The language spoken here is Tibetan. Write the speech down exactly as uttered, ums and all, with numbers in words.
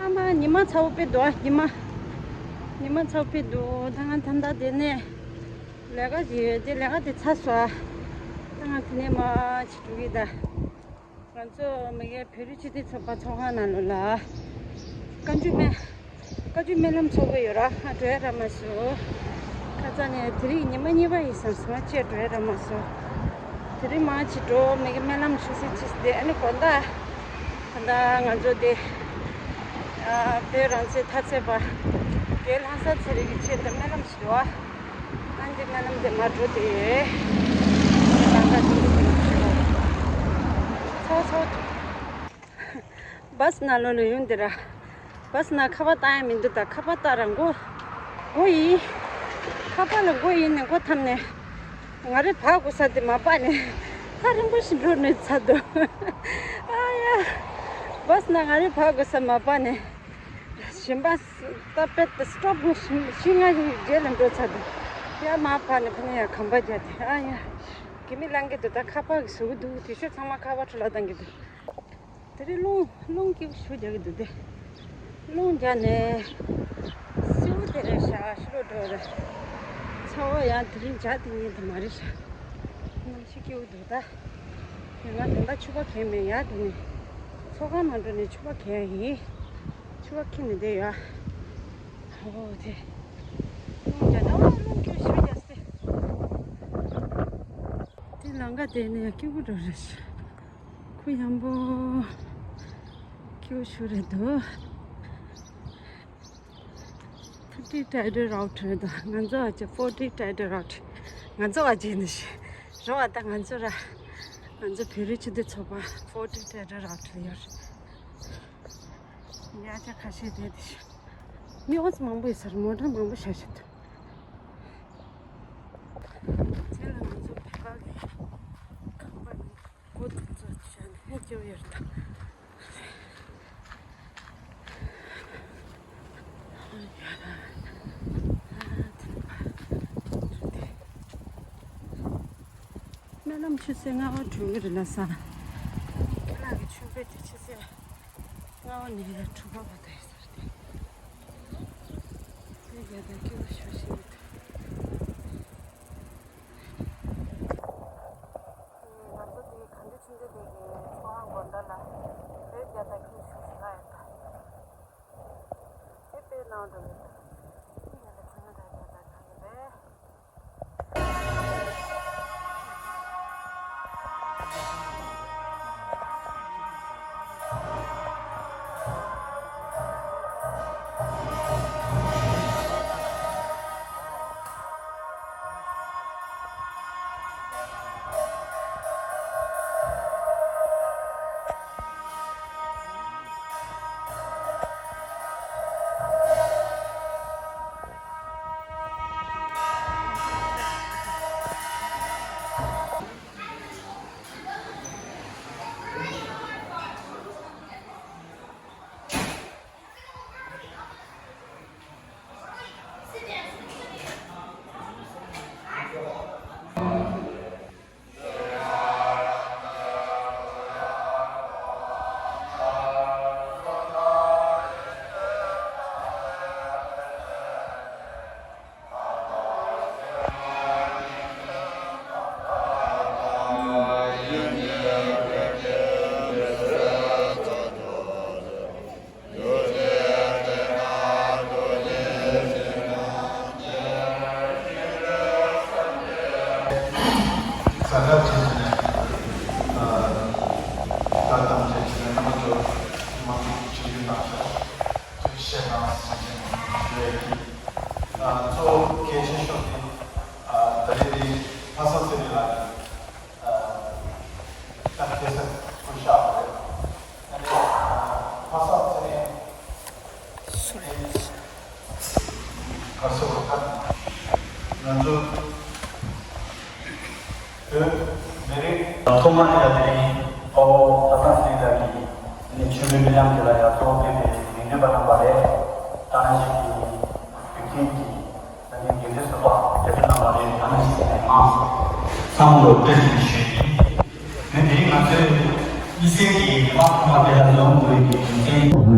མ་ཉི་མ་ཚ་བོ་དཔེ་འདུག་ཨ། ཉི་མ་ཉི་མ་ཚ་བོ་དཔེ་འདུག་ད་ང་ད་ལྟ་དེ་ནས་ལས་ཀ་ཞིག་ཡོད་དེ། ལས་ཀ་དེ་ཚར་སོང་ཨ། ད་ང་དེ་ནས་མར་ཕྱིར་འགྲོ་གི་ད། ང་ཚོ་མི་སྒེར་བོད་རིགས་སྤྱི་མཐུན་ཚོགས་པ་ཚོགས་ཁང་ནང་ལོགས་ལ་བཀའ་འགྱུར་སྨོན་བཀའ་འགྱུར་སྨོན་ལམ་ཚོགས་ཀྱི་ཡོད་ར། ང་འགྲོ་ཡ་རག་མ་སོང་། ཁ་སང་ནས་དེ་རིང་ཉི་མ་གཉིས་པ་ཡིན་བསམ་སོང་། ང་བཅས་འགྲོ་ཡ་རག་མ་སོང་། དེ་རིང་མར་ཕྱིར་འགྲོ། མི་སྒེར་སྨོན་ལམ་ཞུ་སྲིད་ཅིག་དེ། ཨ་ནི་དགོང་དག་ད་ལྟ་ང་ཚོ་དེ་ཨ་བོད་རང་བཙན་མཐའ་གསལ་པ་རྒན་ལྷ་ས་ཚེ་རིང་གི་ཆེད་དུ་སྨོན་ལམ་ཞུ་བ། ཨ་འདི་སྨོན་ལམ་དེ་མར་འགྲོ་དེ། ལམ་ཁ་དེ་འདི་དེ་ཞུ་བ། ཚ་བོ་ཚ་བོ། བཱས་ནང་ལོགས་ལ་ཡོང་དེ་ར། བཱས་ནང་ཁ་པར་བཏང་ཡ་མི་འདུག་ད་ཁ་པར་བཏང་ར་མགོ་མགོ་ཡིན། ཁ་པར་ལ་མགོ་ཡིན་ནས་མགོ་འཐམ་ནས། ང་རེ་བག་གོ་ས་དེ་མ་པ་ནས་ཐག་རིང་པོ་ཞིག་འགྲོ་ནས་ཚར་འདུག་ཨ་ཡ། བཱས་ནང་ང་རེ་བག་གོ་ས་མ་པ་ནས། གཞན་པ་ད་པད་དེ་སི་ཊོབ་ནས་བཞི་ལྔ་རྗེས་ལ་འགྲོ་ཚར་འདུག་ཡ་མ་པ་ནས་ཕ་ནས་ཡ་གམ་པ་རྒྱག་དེ། ཨ་ཡ། གི་མི་ལང་གི་འདུག་ད་ཁ་པར་གི་ཟུག་གི་འདུག་དེ་ཤོད་ཚང་མ་ཁ་པར་འཕྲོ་བརླག་བཏང་གི་འདུག་དེ་རིང་རླུང་རླུང་སྐྱིད་པོ་ཞེ་པོ་རྒྱག་གི་འདུག་སྟེ། རླུང་རྒྱག་ནས་སེའུ་དེ་རེད་ཤག་ཤི་ལོ་འགྲོ་རེད། ཚ་བོ་ཡང་དེ་རིང་འཇག་དེ་ཉིད་དུ་མ་རེད་ཤག་གནམ་གཤིས་སྐྱིད་པོ་འདུག་ད་ཡང་ང་དེ་འདྲ་ཕྱུ་པ་གྱོན་མེད། ཡ་དེ་ནས་ཚོགས་ཁང་ནང་འགྲོ་ནས་ཕྱུ་པ་གྱོན་ཡིན། ཕྱུ་པ་གྱོན་ནས་བསྡད་ཡོད། ཨོ་དེ་རླུང་རྒྱག་ན་ཨོ་རླུང་སྐྱིད་པོ་ཞེ་པོ་རྒྱག་སྟེ། དེ་ལམ་ཁ་དེ་ནས་སྐྱིད་པོ་འགྲོ་རེད་ཤག་ཁུ་ཡངས་པོ། ཁྱོད་ཤུ་རེད་དོ། ཐར་ཊི་ཊའི་ཌར་རའུ་ཊི་རེད་དོ། ང་ཚོ་ཨ་ཅེ་ཕོར་ཊི་ཊའི་ཌར་རའུ་ཊི། ང་ཚོ་ཨ་ཅེ་ནི་ཤི་རོ་ཨ་ད་ང་ཚོ་ར། ང་ཚོ་བོད་རིགས་སྤྱི་མཐུན་ཚོགས་པ་ཕོར་ཊི་ཊའི་ཌར་རའུ་ཊི་ཡོད་རེད། ཉ་ཆ་ཁ་ཤས་རེད་དེ་ཤི། མི་འོ་ཙམ་མང་པོ་ཡོད་ས་རེད། མོ་ཊ་མང་པོ་ཤ་ཤ་འདུག་དེ་ལ་ང་ཚོ་བོད་པ་གི་ཁང་པ་ནི། གོ་ཐུག་ཚོ་ཤ་ནས་སྐྱེ་བོ་ཡོད་དང་། སྨོན་ལམ་ཆུ་ཚོད་ལྔ་པ་གྲོལ་གི་རེད་ལ་ས། ཁྱེད་རང་གི་ཆུ་བེད་དེ་ཆུ་ཚོད་ལྔ་པ་ནས་ལ་དྲུག་པ་བར་དུ་ཡོད་ས་རེད་དེ། དེ་རྒྱ་དང་སྐྱེ་བོ་ཤོར་ཤེས་མི་ཐུབ། ང་ཚོ་དེ་གངས་ཏི་ཆུ་འཛིན་སྡེ་གི་ཚོགས་ཁང་དགོན་བདག་ལ་བོད་རྒྱ་དར་ཁྱོད་ཞུ་ཞིག་ལ་ཡོད་པ། དེ་དཔེ་ནང་དུ་ཡོད་པ། དེ་ཡང་ལ་ཁྱོད་ང་དང་རྒྱ་དར་གང་ཡིན་པས། ས་ག་ཆེ་ཆེ་ནས་བཀའ་གདམས་བྱས་བྱས་ནས་རྣམ་པ་ཚོ་མང་པོ་ཞིག་ཡོད་པ་ཞིག་ཚུལ་བཤད་གནང་ཟེར་བྱས་ནས་ཞུ་ཡས་ཀྱི། གཙོ་བོ་གལ་ཆེ་ཤོས་དེ་ད་རེས་དེ་ལྷ་ས་ཚེ་རིང་ལགས་ཀྱིས་ད་ཁ་སང་སྐུ་གཤེགས་པ་རེད། ཨ་ནི་ལྷ་ས་ཚེ་རིང་ག་ཚོད་ང་ཚོ་བོད་མི་རིགས་ཐོག་མ་ནས་ཡ་དེ་རིང་དཔའ་བོ་ལྷ་ས་ཚེ་རིང་ལགས་ཀྱིས་ནི་ཆོས་འབུལ་སྨོན་ལམ་དེ་ལ་ཡ་གཙོ་བོ་ཕེབས་པའི་མིང་འདོན་པ་གནང་བ་རེད། ད་ནང་བཞིན་གྱི་བོད་ཁྱིམ་གྱི་ད་ནི་དགེ་འདུན་ཚོགས་པ་རྒྱ་ཆེན་གནང་བ་རེད། ད་ནང་བཞིན་གྱི་མང་ཚང་མ་ལ་བཀྲ་ཤིས་བདེ་ལེགས་ཞུ་ཡི། དེ་ནི་ང་ཚོའི་གཉིས་སེམས་ཀྱི་ཉི་མ་ཐོག་མ་དེ་ལ་ལོངས་དགོས་ཀྱི་ཡིན་ཚེ།